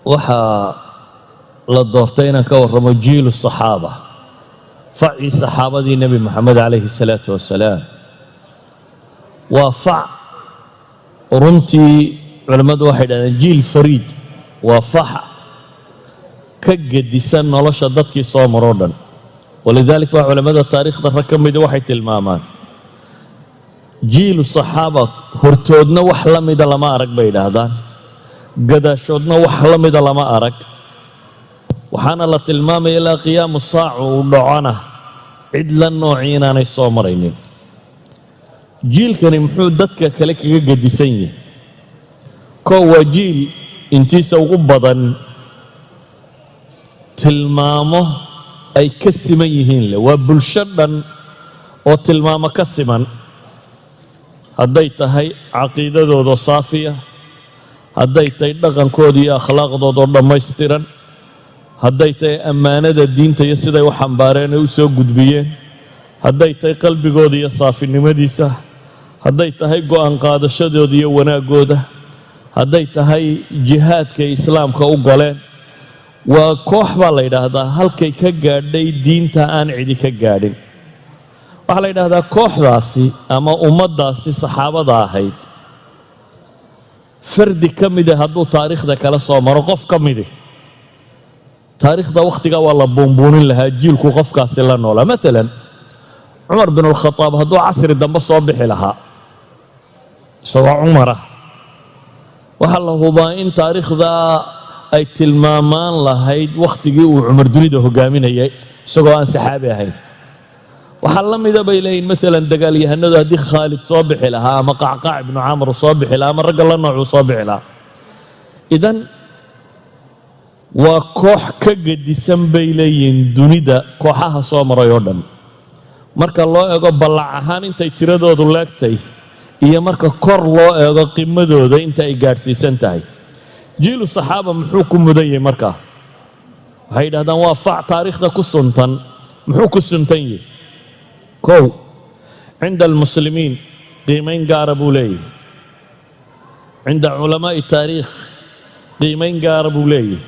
Waxaa la doortay inaan ka warramo جيل الصحابة, facii saxaabadii Nebi Moxamed calayhi الsalaatu wasalaam. Waa fac runtii culimmadu waxay dhahdeen جيل فريد, waa fac ka gedisan nolosha dadkii soo maroo dhan. ولذلك baa culammada taariikhda rag ka mida waxay tilmaamaan جيل الصحابة hortoodna wax la mida lama arag bay idhaahdaan, gadaashoodna wax la mida lama arag. Waxaana la tilmaamaya ilaa قيام الساعة uu dhacona cid la noocii inaanay soo maraynin. Jiilkani muxuu dadka kale kaga gedisan yihi? Koo, waa jiil intiisa ugu badan tilmaamo ay ka siman yihiin leh. Waa bulsho dhan oo tilmaamo ka siman, hadday tahay caqiidadooda saafiya, hadday tahay dhaqankooda iyo akhlaaqdooda oo dhammaystiran, hadday tahay ammaanada diinta iyo siday u xambaareen ee u soo gudbiyeen, hadday tahay qalbigooda iyo saafinimadiisa, hadday tahay go'aan qaadashadooda iyo wanaaggooda, hadday tahay jihaadkay islaamka u galeen. Waa koox baa la yidhaahdaa halkay ka gaadhay diinta aan cidi ka gaadhin. Waxaa la yidhaahdaa kooxdaasi ama ummaddaasi saxaabada ahayd, fardi ka mida hadduu taariikhda kala soo maro, qof ka midi, taariikhda wakhtigaa waa la buunbuunin lahaa jiilku qofkaasi la noolaa. Maalan, Cumar bin Alkhadaab hadduu casri dambe soo bixi lahaa isagoo Cumar ah, waxaa la hubaa in taariikhdaa ay tilmaamaan lahayd wakhtigii uu Cumar dunida hogaaminayay isagoo aan saxaabi ahayn. Waxaa la mida bay leeyihin, maalan, dagaalyahanadu haddii Khaalid soo bixi lahaa ama Qacqaac ibnu Camr soo bixi lahaa ama ragga la noocuu soo bixi lahaa. Idan waa koox ka gedisan bay leeyihiin dunida kooxaha soo maray oo dhan, marka loo eego ballac ahaan intay tiradoodu leegtay iyo marka kor loo eego qimadooda inta ay gaadhsiisan tahay. جيل الصحابة muxuu ku mudan yahay? Markaa waxay yidhahdaan waa fac taariikhda ku suntan. Muxuu ku suntan yahay? Kow, عند المسلمين qiimayn gaara buu leeyahay, عند علماء التاريخ qiimayn gaara buu leeyahay,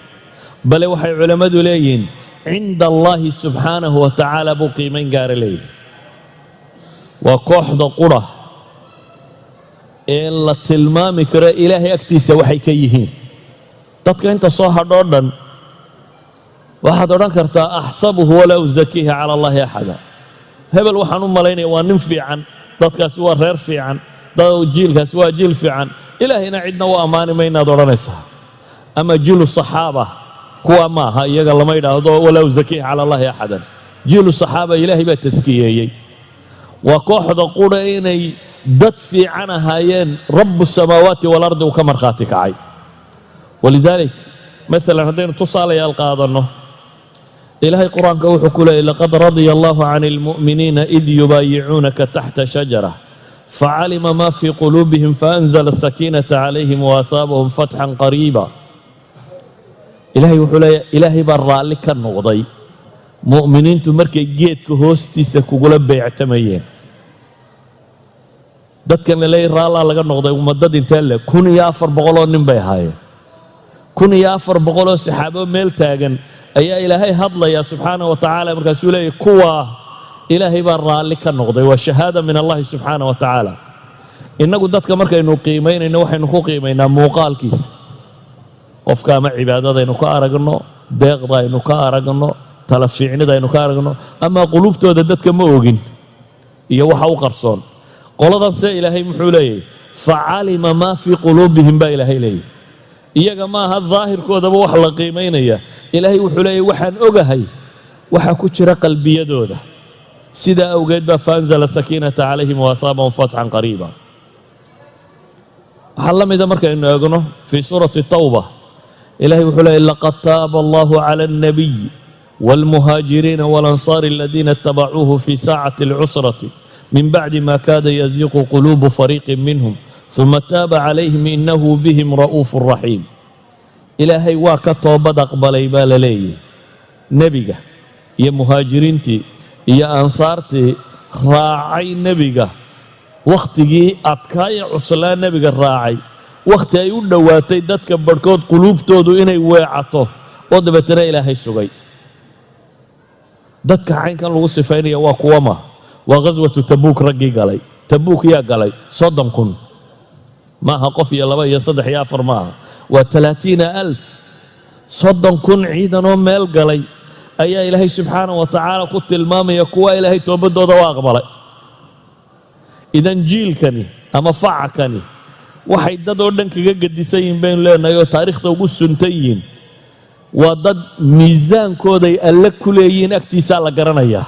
bale waxay culammadu leeyihiin عند الله سبحانه وتعالى buu qiimayn gaara leeyahay. Waa kooxda qura ee la tilmaami karo Ilaahay agtiisa waxay ka yihiin. Dadka inta soo hadhoo dhan waxaad odhan kartaa أحسبه ولا أزكيه على الله أحدا. Hebel waxaan u malaynaya waa nin fiican, dadkaasi waa reer fiican, jiilkaasi waa jiil fiican, Ilaahayna cidna u ammaani maynaad odhanaysaa. Ama جيل الصحابة kuwa maaha, iyaga lama yidhaahdo ولا أزكيه على الله أحدا. جيل الصحابة Ilaahay baa taskiyeeyey. Waa kooxda qura inay dad fiican ahaayeen رب السماوات والأرض uu ka markhaati kacay. ولذلك, maalan, haddaynu tusaalayaal qaadanno, Ilaahay Qur-aanka wuxuu ku leeyay: لقد رضي الله عن المؤمنين إذ يبايعونك تحت الشجرة فعلم ما في قلوبهم فأنزل السكينة عليهم وأثابهم فتحا قريبا. Ilaahay wuxuu leeyahy Ilaahay baa raalli ka noqday mu'miniintu markay geedka hoostiisa kugula beectamayeen. Dadkan la leeyay raallaa laga noqday, ummadad intee le? 1400 oo nin bay ahaayeen. 1400 oo saxaabo meel taagan ayaa Ilaahay hadlaya subxaana wa tacaala. Markaasuu leeyahy kuwaa Ilaahay baa raalli ka noqday. Waa shahaada من الله سبحانه وتعالى. Innagu dadka markaynu qiimaynayno waxaynu ku qiimaynaa muuqaalkiisa qofka, ama cibaadadaynu ka aragno, deeqda aynu ka aragno, tala fiicnida aynu ka aragno, ama qulubtooda dadka ma ogin iyo waxa u qarsoon. Qoladan se Ilaahay muxuu leeyahy? فعلم ما في قلوبهم baa Ilaahay leeyahy. Iyaga maaha daahirkoodaba wax la qiimaynaya. Ilaahay wuxuu leeyahy waxaan ogahay waxa ku jira qalbiyadooda. Sidaa awgeed baa فأنزل السكينة عليهم وأثابهم فتحا قريبا. Waxaa la mida markaynu eegno في سورة التوبة, Ilahay wuxuu leeyay: لقد تاب الله على النبي والمهاجرين والأنصار الذين اتبعوه في ساعة العسرة من بعد ما كاد يزيغ قلوب فريق منهم ثم تاب عليهم إنه بهم رءوف رحيم. Ilaahay waa ka toobad aqbalay baa la leeyahy nebiga iyo muhaajiriintii iyo ansaartii raacay nebiga wakhtigii adkaa ee cuslaa nebiga raacay. Wakhti ay u dhowaatay dadka barhkood quluubtoodu inay weecato oo dabeetana Ilaahay sugay. Dadka caynkan lagu sifaynaya waa kuwama? Waa ghaswatu Tabuuk raggii galay. Tabuuk yaa galay? 30,000 maaha, qof iyo laba iyo saddex iyo afar maaha, waa 30,000, 30,000 ciidanoo meel galay ayaa Ilaahay subxaana wa tacaala ku tilmaamaya kuwa Ilaahay toobadooda u aqbalay. Idan jiilkani ama facakani waxay dad oo dhan kaga gedisan yihin baynu leenahay oo taariikhda ugu suntan yihiin, waa dad miisaankooday Alle ku leeyihiin agtiisaa la garanayaa,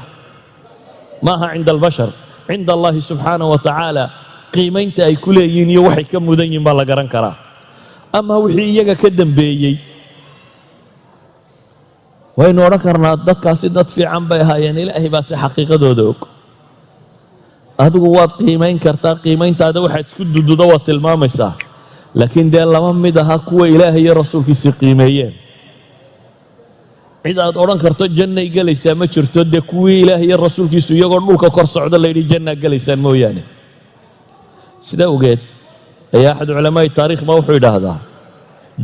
maaha cinda albashar, cinda Allahi subxaana wa tacaala. Qiimaynta ay ku leeyihiin iyo waxay ka mudan yihiin baa la garan karaa. Ama wixii iyaga ka dambeeyey, waynu odhan karnaa dadkaasi dad fiican bay ahaayeen, Ilaahay baa si xaqiiqadooda og. Adigu waad qiimayn kartaa, qiimayntaada waxaad isku dududo waad tilmaamaysaa, laakiin dee lama mid aha kuwa Ilaahay iyo rasuulkiisii qiimeeyeen. Cid aad odhan karto jannay gelaysaa ma jirto, dee kuwii Ilaahay iyo rasuulkiisu iyagoo dhulka kor socda layidhi jannaa gelaysaan mooyaane. Sidaa ogeed ayaa axad culamaa'i taarikh ba wuxuu yidhaahdaa,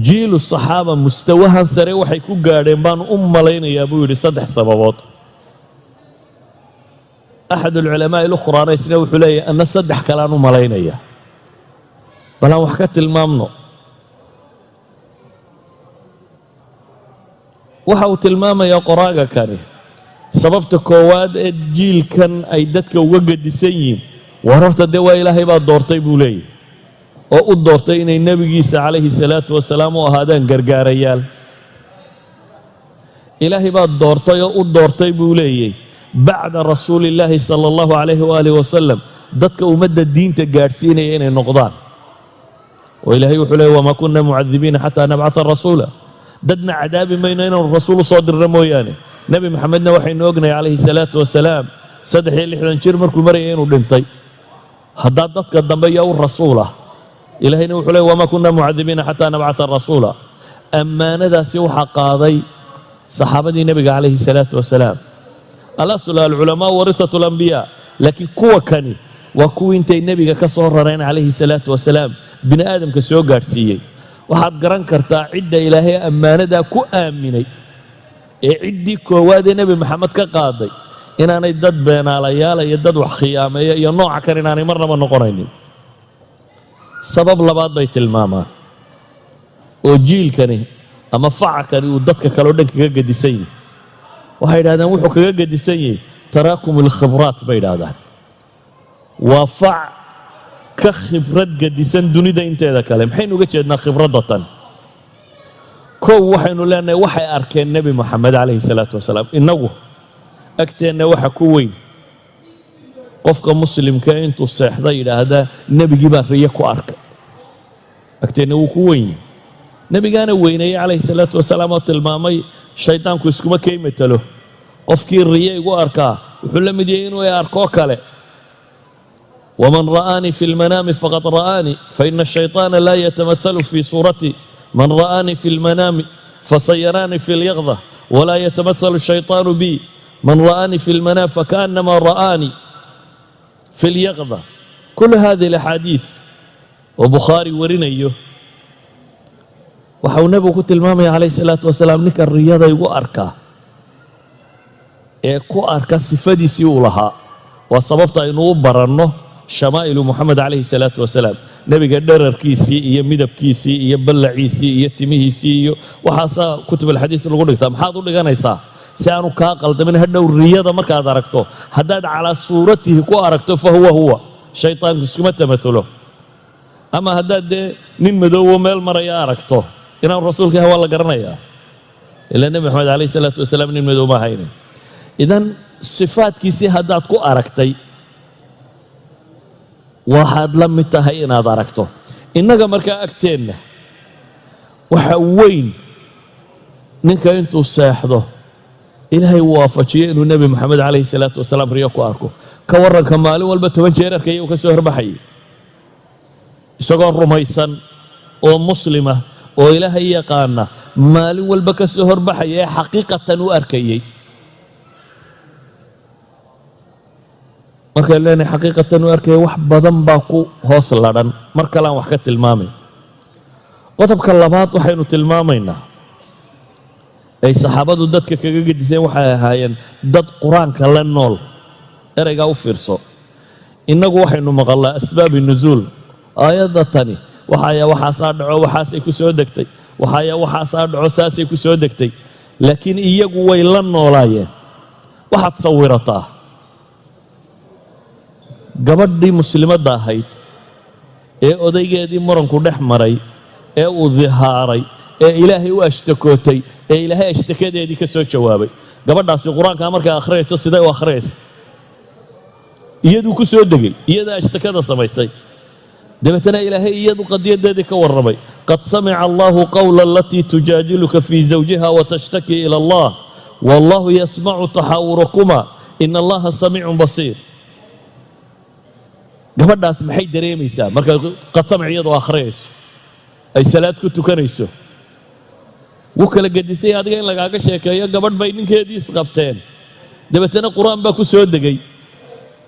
jiilu saxaaba mustawahan sare waxay ku gaadheen baan u malaynayaa, buu yidhi, saddex sababood. Axad alculamaa'i alukhraana isna wuxuu leeyahy, anna saddex kalean u malaynaya. Bal aan wax ka tilmaamno. Waxa uu tilmaamayaa qoraaga kani, sababta koowaad ee jiilkan ay dadka uga gedisan yihiin, war horta dee waa Ilaahay baa doortay, buu leeyahy, oo u doortay inay nebigiisa calayhi salaatu wasalaam u ahaadaan gargaarayaal. Ilaahay baa doortay oo u doortay, buu leeyay, bacda rasuulillaahi sala allahu calayhi waaalih wasalam dadka ummadda diinta gaadhsiinaya inay noqdaan. Oo Ilaahay wuxuu leeyay, wamaa kunna mucadibiina xataa nabcata rasuula. Dadna cadaabi mayno inaanu rasuul u soo dirno mooyaane. Nebi Maxamedna waxaynu ognahay calayhi salaatu wasalaam 63 jir markuu marayay inuu dhintay. Haddaa dadka dambe yaa u rasuul ah? Ilaahayna wuxuu leey, wamaa kunna mucadibiina xataa nabcata rasuula. Ammaanadaasi waxaa qaaday saxaabadii nebiga calayhi salaatu wasalaam. Alaslu alculamaa warithatu alambiyaa, laakiin kuwa kani waa kuwii intay nebiga ka soo rareen calayhi salaatu wasalaam bini aadamka soo gaadhsiiyey. Waxaad garan kartaa cidda Ilaahay ammaanadaa ku aaminay ee ciddii koowaad ee Nebi Maxamed ka qaaday inaanay dad beenaalayaala iyo dad wax khiyaameeya iyo nooca kan inaanay marnaba noqonaynin. Sabab labaad bay tilmaamaan oo jiilkani ama facakani uu dadka kaleo dhan kaga gedisan yihi. Waxay yidhahdeen wuxuu kaga gedisan yahay taraakum alkhibraat bay yidhahdaan. Waa fac ka khibrad gedisan dunida inteeda kale. Maxaynu uga jeednaa khibradda tan? Kow, waxaynu leenahay waxay arkeen Nebi Moxamed calayhi salaatu wasalaam. Innagu agteenna waxa ku weyn qofka muslimka intuu seexda yidhaahdaa, nebigii baan riyo ku arkay. Agteenna wuu ku weyn yihi. Nebigaana weyneeyey calayhi salaatu wasalaam oo tilmaamay, shaydaanku iskuma kay matelo, qofkii riyo igu arkaa wuxuu la mid yahay inuu i arkoo kale. Waman ra'aanii fi lmanaami faqad ra'aanii, faina ashayطaana laa yatamahalu fii suurati. Man ra'aanii fi lmanaami fasayaraanii fi lyaqda walaa yatamahalu shayطaanu bi. Man ra'aanii fi lmanaam fakaأnama ra'aanii fi lyaqda. Kul hadihi alaxaadiid oo Bukhaari warinayo, waxa uu nebigu ku tilmaamaya calayhi salaatu wasalaam, ninka riyada igu arkaa ee ku arka sifadiisii uu lahaa. Waa sababta aynu u baranno shamaa'ilu Moxamed calayhi salaatu wasalaam, nebiga dherarkiisii iyo midabkiisii iyo ballaciisii iyo timihiisii iyo waxaasaa kutub alxadiis lagu dhigtaa. Maxaad u dhiganaysaa? Si aanu kaa qaldamin hadhow riyada markaad aragto. Haddaad calaa suuratihi ku aragto, fa huwa huwa, shaytaanku iskuma tamaulo. Ama haddaad dee nin madoowo meel maraya aragto, inaanu rasuulka yahay waa la garanayaa, ilaa Nebi Maxamed calayhi salaatu wasalaam nin madow ma ahaynin. Idan sifaadkiisii haddaad ku aragtay, waxaad la mid tahay inaad aragto. Innaga markaa agteenna waxa weyn ninka intuu seexdo Ilaahay waafajiyo inuu Nebi Moxamed calayhi salaatu wasalaam riyo ku arko. Ka warranka maalin walba 10 jeer arkaya uu ka soo horbaxayay isagoo rumaysan oo muslima oo Ilaahay yaqaana, maalin walba ka soo horbaxaya ee xaqiiqatan u arkayey. Markaynu leenahay xaqiiqatan u arkaya, wax badan baa ku hoos ladhan. Mar kalean wax ka tilmaamay. Qodobka labaad waxaynu tilmaamaynaa ay saxaabadu dadka kaga gediseen, waxay ahaayeen dad Qur-aanka la nool. Ereygaa u fiirso. Innagu waxaynu maqalnaa asbaabi nusuul, aayadda tani waxaya waxaasaa dhaco, waxaasay ku soo degtay, waxaya waxaasaa dhaco, saasay ku soo degtay. Laakiin iyagu way la noolaayeen. Waxaad sawirataa gabadhii muslimadda ahayd ee odaygeedii muranku dhex maray, ee uu dihaaray, ee Ilaahay u ashtakootay, ee Ilaahay ashtakadeedii ka soo jawaabay. Gabadhaasi Qur-aankaa markay akhriyayso, siday u akhriyaysa? Iyaduu ku soo degay, iyadaa ashtakada samaysay. Dabeetana Ilaahay iyadu qadiyadeedii ka warramay: "قد سمع الله قول التي تجادلك في زوجها وتشتكي إلى الله والله يسمع تحاوركما إن الله سميع بصير." Gabadhaas maxay dareemaysaa markay قد سمع iyadu akhriyayso, ay salaad ku tukanayso? Wuu kala gedisay adiga in lagaaga sheekeeyo gabadh bay ninkeedii isqabteen, dabeetana Qur-aan baa ku soo degay,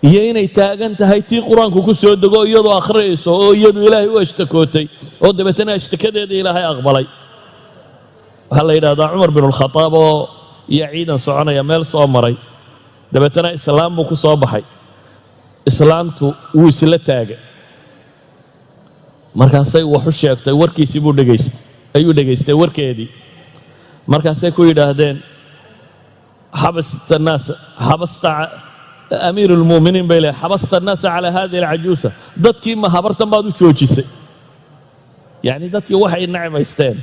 iyo inay taagan tahay tii Qur-aanku ku soo dego, iyadoo akhriyayso, oo iyadu Ilaahay u ashtakootay, oo dabeetana ashtakadeedii Ilaahay aqbalay. Waxaa la yidhahdaa Cumar binulkhadaab oo iyo ciidan soconaya meel soo maray, dabeetana islaam buu ku soo baxay. Islaantu wuu isla taagay, markaasay wax u sheegtay. Warkiisii buu dhegaystay, ayuu dhegaystay warkeedii. Markaasay ku yidhaahdeen: "حبست الناس، حبست أمير المؤمنين," bay leehay, "حبست الناس على هذه العجوزة." Dadkii ma habartan baad u joojisay? Yacni dadkii waxay necbaysteen,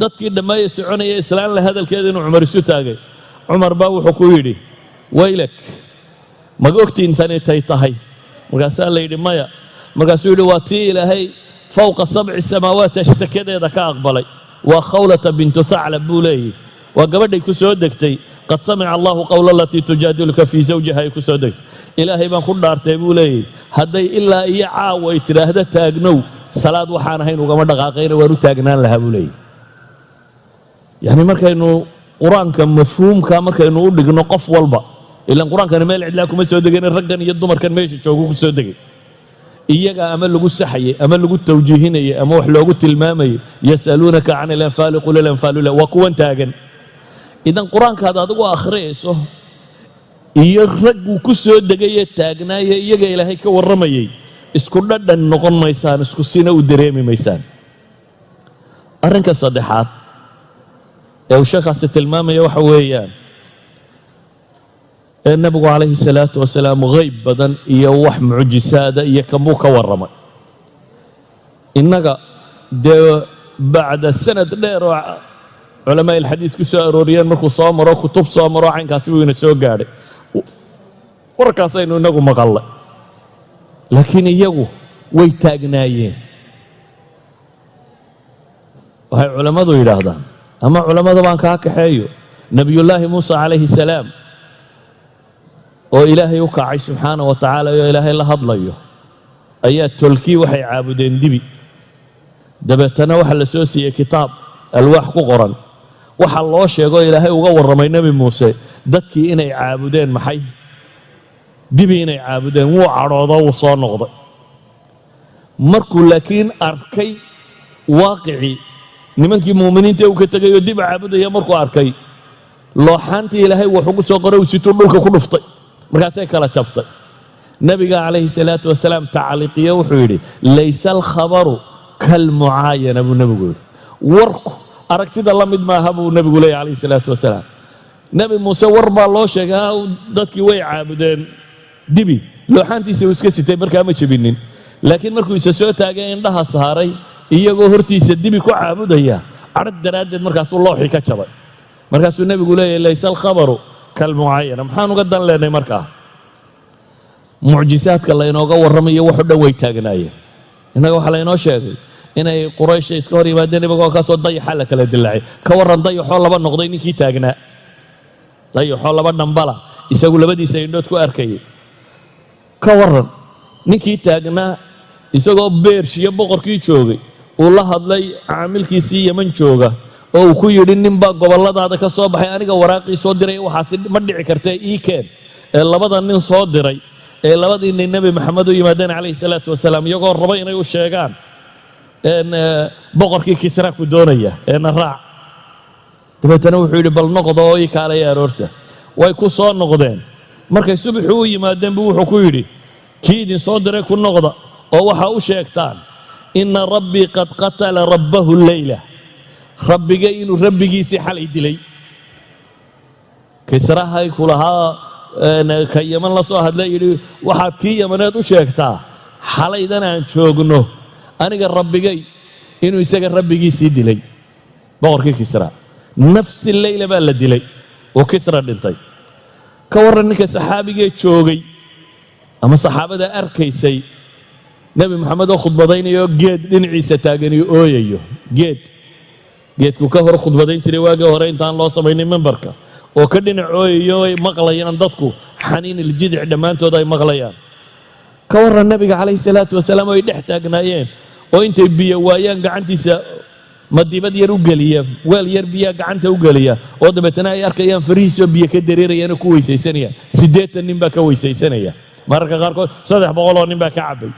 dadkii dhammaaya soconaya islaan la hadalkeeda inuu Cumar isu taagay. Cumar baa wuxuu ku yidhi: "ويلك, maga ogti intani tay tahay?" Markaasaa la yidhi: "Maya." Markaasuu yidhi: "Waa tii Ilaahay فوق سبع سماوات ashtakadeeda ka aqbalay. Waa Khawlata bintu Thaclab," buu leeyahy. Waa gabadhay ku soo degtay "قد سمع الله قول التي تجادلك في زوجها" ay ku soo degtay. "Ilaahay baan ku dhaartay," buu leeyahy, "hadday ilaa iyo caawa ay tidhaahda taagnow, salaad waxaan ahayn ugama dhaqaaqayna, waan u taagnaan lahaa," buu leeyahy. Yacni markaynu Qur-aanka mafhuumka markaynu u dhigno qof walba, ilan Qur-aankani meel cidlaa kuma soo degin, raggan iyo dumarkan meesha joogu ku soo degay, iyaga ama lagu saxayay ama lagu tawjiihinayay ama wax loogu tilmaamayay. "يسألونك عن الأنفال قل الأنفال." Waa kuwan taagan. Idan Qur-aankaad adigu akhriyayso iyo ragguu ku soo degayee taagnaaye iyaga Ilaahay ka warramayay isku dhadhan noqon maysaan, isku sina u dareemi maysaan. Arrinka saddexaad ee uu sheekhaasi tilmaamaya waxa weeyaan ee Nebigu calayhi salaatu wasalaam hayb badan iyo wax mucjisaada iyo kamuu ka warramay. Innaga dee bacda sanad dheer oo culamaa ilxadiid ku soo arooriyeen, markuu soo maro kutub, soo maro caynkaasi buu ina soo gaadhay, warkaasaynu inagu maqallay. Laakiin iyagu way taagnaayeen. Waxay culammadu yidhaahdaan, ama culammada baan kaa kaxeeyo, Nebiyullaahi Muuse calayhi salaam oo Ilaahay u kacay subxaana wa tacaala oo Ilaahay la hadlayo, ayaa tolkii waxay caabudeen dibi. Dabeetana waxaa la soo siiyey kitaab alwaax ku qoran. Waxaa loo sheegoo Ilaahay uga warramay Nebi Muuse dadkii inay caabudeen maxay? Dibi inay caabudeen. Wuu cadhoodo, wuu soo noqday. Markuu laakiin arkay waaqicii nimankii muuminiinta uu ka tegayoo dib caabudaya, markuu arkay looxaantii Ilaahay wax ugu soo qoray uu situu dhulka ku dhuftay, markaasay kala jabtay. Nebiga calayhi salaatu wasalaam tacliiqiye, wuxuu yidhi: "ليس الخبر كالمعاينة," buu nebigu yidhi. Warku aragtida la mid maaha, buu nebigu leeyahy calayhi salaatu wasalaam. Nebi Muuse war baa loo sheegay, dadkii way caabudeen dibi. Looxaantiisa uu iska sitay markaa ma jebinin, laakiin markuu isa soo taagay, indhaha saaray iyagoo hortiisa dibi ku caabudaya, cadhad daraaddeed markaasuu looxii ka jabay. Markaasuu nebigu leeyahy: "ليس الخبر كالمعاينة." Maxaan uga dan leenay markaa? Mucjisaadka laynooga warramayo waxo dhan way taagnaayeen. Innaga waxaa laynoo sheegay inay Quraysha iska hor yimaadeen ibagoo kaasoo dayaxa la kala dilaacay. Ka warran dayaxoo laba noqday ninkii taagnaa, dayaxoo laba dhambala isagu labadiisa indhood ku arkayay? Ka warran ninkii taagnaa isagoo Beershiya boqorkii joogay uu la hadlay caamilkiisii Yeman jooga, oo uu ku yidhi: "Ninbaa gobolladaada ka soo baxay, aniga waraaqii soo diray, waxaasi ma dhici kartee ii keen." Ee labada nin soo diray, ee labadii nin Nebi Maxamed u yimaadeen calayhi salaatu wasalaam, iyagoo raba inay u sheegaan Boqorkii Kisra ku doonaya eena raac. Dabeetana wuxuu yidhi, "Bal noqda oo ii kaalaya aroorta." Way ku soo noqdeen. Markay subaxii u yimaadeen buu wuxuu ku yidhi, "Kii idin soo diray ku noqda oo waxaa u sheegtaan إن ربي قد قتل ربه الليلة, rabbigay inuu rabbigiisii xalay dilay." Kisrahay ku lahaa ka Yaman la soo hadlay yidhi, "Waxaad kii Yamaneed u sheegtaa xalaydan aan joogno aniga rabbigay inuu isaga rabbigiisii dilay." Boqorkii Kisra نفس الليلة baa la dilay oo Kisra dhintay. Ka warran ninka saxaabigee joogay ama saxaabada arkaysay Nebi Maxamed oo khudbadaynayo, geed dhinaciisa taaganiyo ooyayo, geedku ka hor khudbadayn jiray waagii hore intaan loo samaynin mimbarka, oo ka dhinac ooyayo, ay maqlayaan dadku حنين الجذع dhammaantood ay maqlayaan? Ka warran Nebiga calayhi salaatu wasalaam oo ay dhex taagnaayeen, oo intay biyo waayaan gacantiisa madiibad yar u geliya, weel yar biyaa gacanta u geliya, oo dabeetana ay arkayaan farihiisoo biyo ka dareerayaan oo ku weysaysanaya? 80 nin baa ka weysaysanaya, mararka qaarkood 300 oo nin baa ka cabbay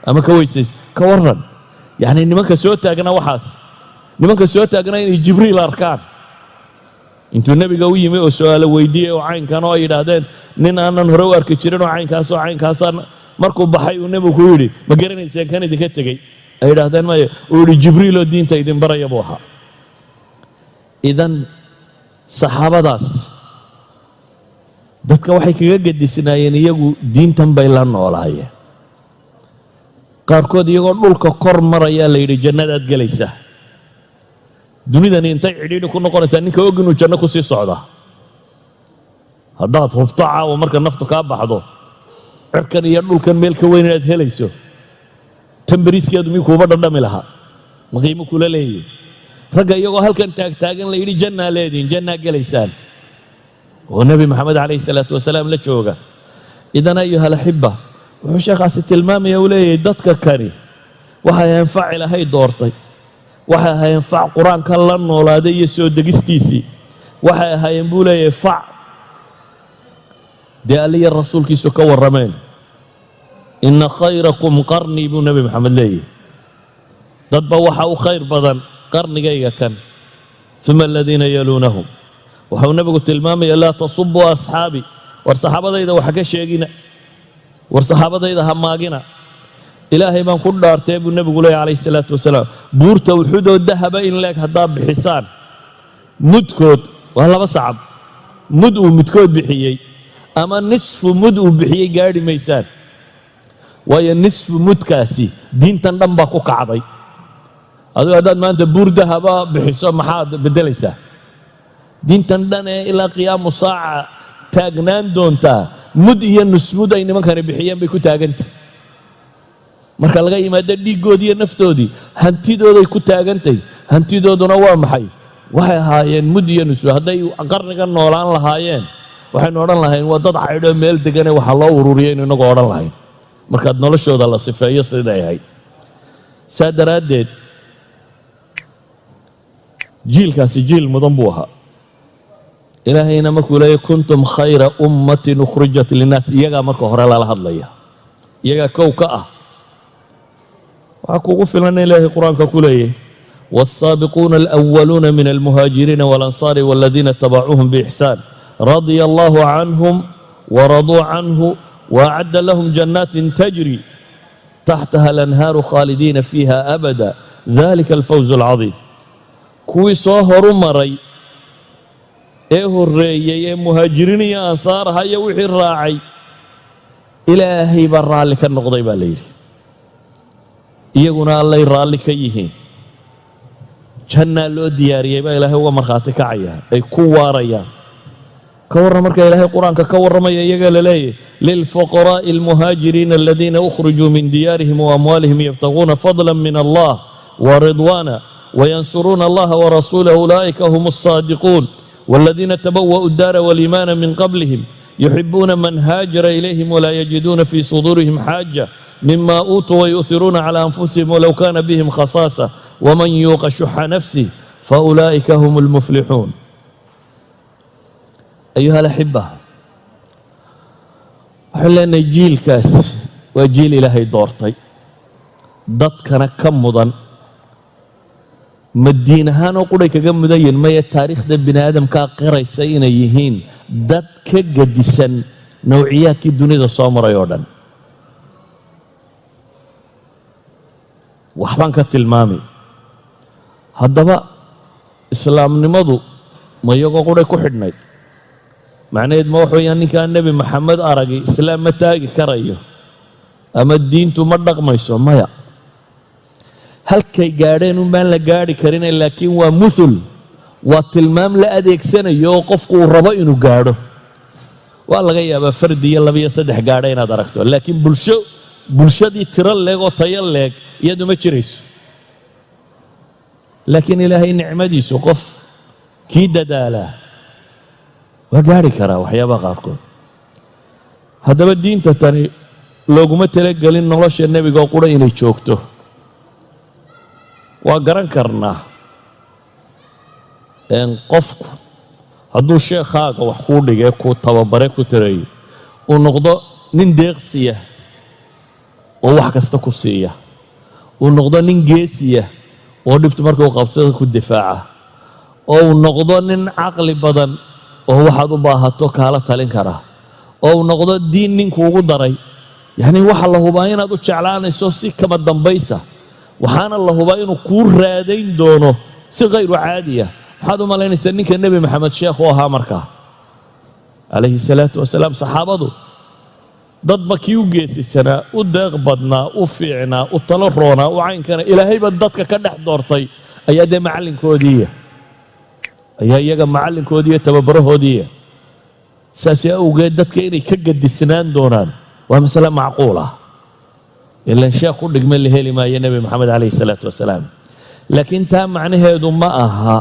ama ka weysaysa. Ka warran yacni nimanka soo taagna waxaas, nimanka soo taagnaa inay Jibriil arkaan intuu nebiga u yimi oo su-aalo weydiiyey oo caynkan, oo ay yidhaahdeen nin aanan hore u arki jirin oo caynkaas oo caynkaasa. Markuu baxay uu nebigu ku yidhi, "Ma garanayseen kan idinka tegey?" Ay yidhaahdeen, "Maya." Uu yidhi, "Jibriiloo diinta idin baraya buu ahaa." Idan saxaabadaas dadka waxay kaga gedisnaayeen, iyagu diintan bay la noolaayeen. Qaarkood iyagoo dhulka kor marayaa la yidhi, "Jannadaad gelaysaa." Dunidani intay cidhiidhi ku noqonaysaa ninka og inuu janno ku sii socdaa? Haddaad hubto caawa marka naftu kaa baxdo cirkan iyo dhulkan meel ka weyn inaad helayso, tan beriiskeedu miyuu kuuba dhadhami lahaa? Ma qiimo kula leeyihin? Ragga iyagoo halkan taagtaagan la yidhi, "Jannaa leedihin, jannaa gelaysaan," oo Nebi Maxamed calayhi salaatu wasalaam la jooga. إذن أيها الأحبة, wuxuu sheekhaasi tilmaamaya, uu leeyahay, dadka kani waxay ahayn fac Ilaahay doortay, waxay ahaayeen fac Qur-aanka la noolaaday iyo soo degistiisii, waxay ahaayeen, buu leeyahay, fac dee Alliya rasuulkiisu ka warrameen. "إن خيركم قرني," buu Nebi Maxamed leeyahay, dadba waxa u khayr badan qarnigayga kan, ثم الذين يلونهم. Waxau nebigu tilmaamaya, "لا تسبوا أصحابي," war saxaabadayda waxa ka sheegina, war saxaabadayda ha maagina. "Ilaahay baan ku dhaartee," buu nebigu leeyahy calayhi salaatu wasalaam, "buurta Uxudoo dahaba in leeg haddaa bixisaan, mudkood waa laba sacab, mud uu midkood bixiyey ama nisfu mud uu bixiyey gaadhi maysaan." Waayo, nisfu mudkaasi diintan dhan baa ku kacday. Adigu haddaad maanta buur dahaba bixiso, maxaad beddelaysaa? Diintan dhan ee ilaa qiyaamu saaca taagnaan doontaa, mud iyo nusmud ay nimankani bixiyeen bay ku taagantah. Marka laga yimaado dhiiggoodii iyo naftoodii, hantidooday ku taagantay. Hantidooduna waa maxay? Waxay ahaayeen mud iyo nusmud. Hadday qarniga noolaan lahaayeen, waxaynu odhan lahayn waa dad caydhoo meel degane waxaa loo ururiyay aynu inagoo odhan lahayn, markaad noloshooda la sifeeyo siday ahayd. Saa daraaddeed jiilkaasi jiil mudan buu ahaa. Ilaahayna markuu leeyahy "كنتم خير أمة أخرجت للناس", iyagaa marka hore lala hadlaya, iyagaa kow ka ah. Waxaa kugu filan in Ilaahay Qur-aanka ku leeyahy, "والسابقون الأولون من المهاجرين والأنصار والذين اتبعوهم بإحسان رضي الله عنهم ورضوا عنه وأعد لهم جنات تجري تحتها الأنهار خالدين فيها أبدا ذلك الفوز العظيم." Kuwii soo horu maray ee horreeyey ee muhaajiriin iyo ansaar aha iyo wixii raacay, Ilaahay baa raalli ka noqday baa la yidhi, iyaguna Allay raalli ka yihiin, jannaa loo diyaariyey baa Ilaahay uga markhaati kacaya ay ku waarayaan. Ka warran marka Ilaahay Qur-aanka ka warramaya iyaga la leeyahy, "للفقراء المهاجرين الذين أخرجوا من ديارهم وأموالهم يبتغون فضلا من الله ورضوانا وينصرون الله ورسوله أولئك هم الصادقون والذين تبوأوا الدار والإيمان من قبلهم يحبون من هاجر إليهم ولا يجدون في صدورهم حاجة مما أوتوا ويؤثرون على أنفسهم ولو كان بهم خصاصة ومن يوق شح نفسه فأولئك هم المفلحون." أيها الأحبة, waxaan leenahay jiilkaas waa jiil Ilaahay doortay, dadkana ka mudan. Ma diin ahaanoo quray kaga mudan yihin? Maya, taariikhda bini aadamkaa qiraysa inay yihiin dad ka gedisan nawciyaadkii dunida soo maray oo dhan. Waxbaan ka tilmaamay. Haddaba islaamnimadu ma iyagoo quray ku xidhnayd? Macnaheed ma wax weeyaan ninkaan Nebi Maxamed aragi islaam ma taagi karayo ama diintu ma dhaqmayso? Maya, halkay gaadheen un baan la gaadhi karine, laakiin waa muthul, waa tilmaam la adeegsanayo oo qofku uu rabo inuu gaadho. Waa laga yaabaa fardi iyo laba iyo saddex gaadho inaad aragto, laakiin bulsho, bulshadii tiro leeg oo tayo leeg iyadu ma jirayso. Laakiin Ilaahay nicmadiisu, qof kii dadaalaa waa gaari karaa waxyaabaha qaarkood. Haddaba diinta tani looguma talagelin nolosha nebiga oo qura inay joogto. Waa garan karnaa, qofku hadduu sheekhaaga wax kuu dhigee, kuu tababare, ku tareeyey, uu noqdo nin deeqsiya oo wax kasta ku siiya, uu noqdo nin geesiya oo dhibtu markuu qabsado ku difaaca, oo uu noqdo nin caqli badan oo waxaad u baahato kaala talin kara, oo uu noqdo diin ninkuugu daray, yacni waxa la hubaa inaad u jeclaanayso si kama dambaysa, waxaana la hubaa inuu kuu raadayn doono si khayru caadiya. Maxaad u malaynaysaa ninka Nebi Maxamed sheekh u ahaa markaa, calayhi salaatu wasalaam? Saxaabadu dadba kii u geesisanaa, u deeq badnaa, u fiicnaa, u talo roonaa, u caynkana Ilaahayba dadka ka dhex doortay ayaa dee macallinkoodiiya, ayaa iyaga macallinkoodiiyo tababarahoodiiya. Saas awgeed dadka inay ka gadisnaan doonaan waa masale macquul ah, ilan sheekh u dhigma la heli maayo Nebi Maxamed calayhi salaatu wasalaam. Laakiin taa macnaheedu ma aha.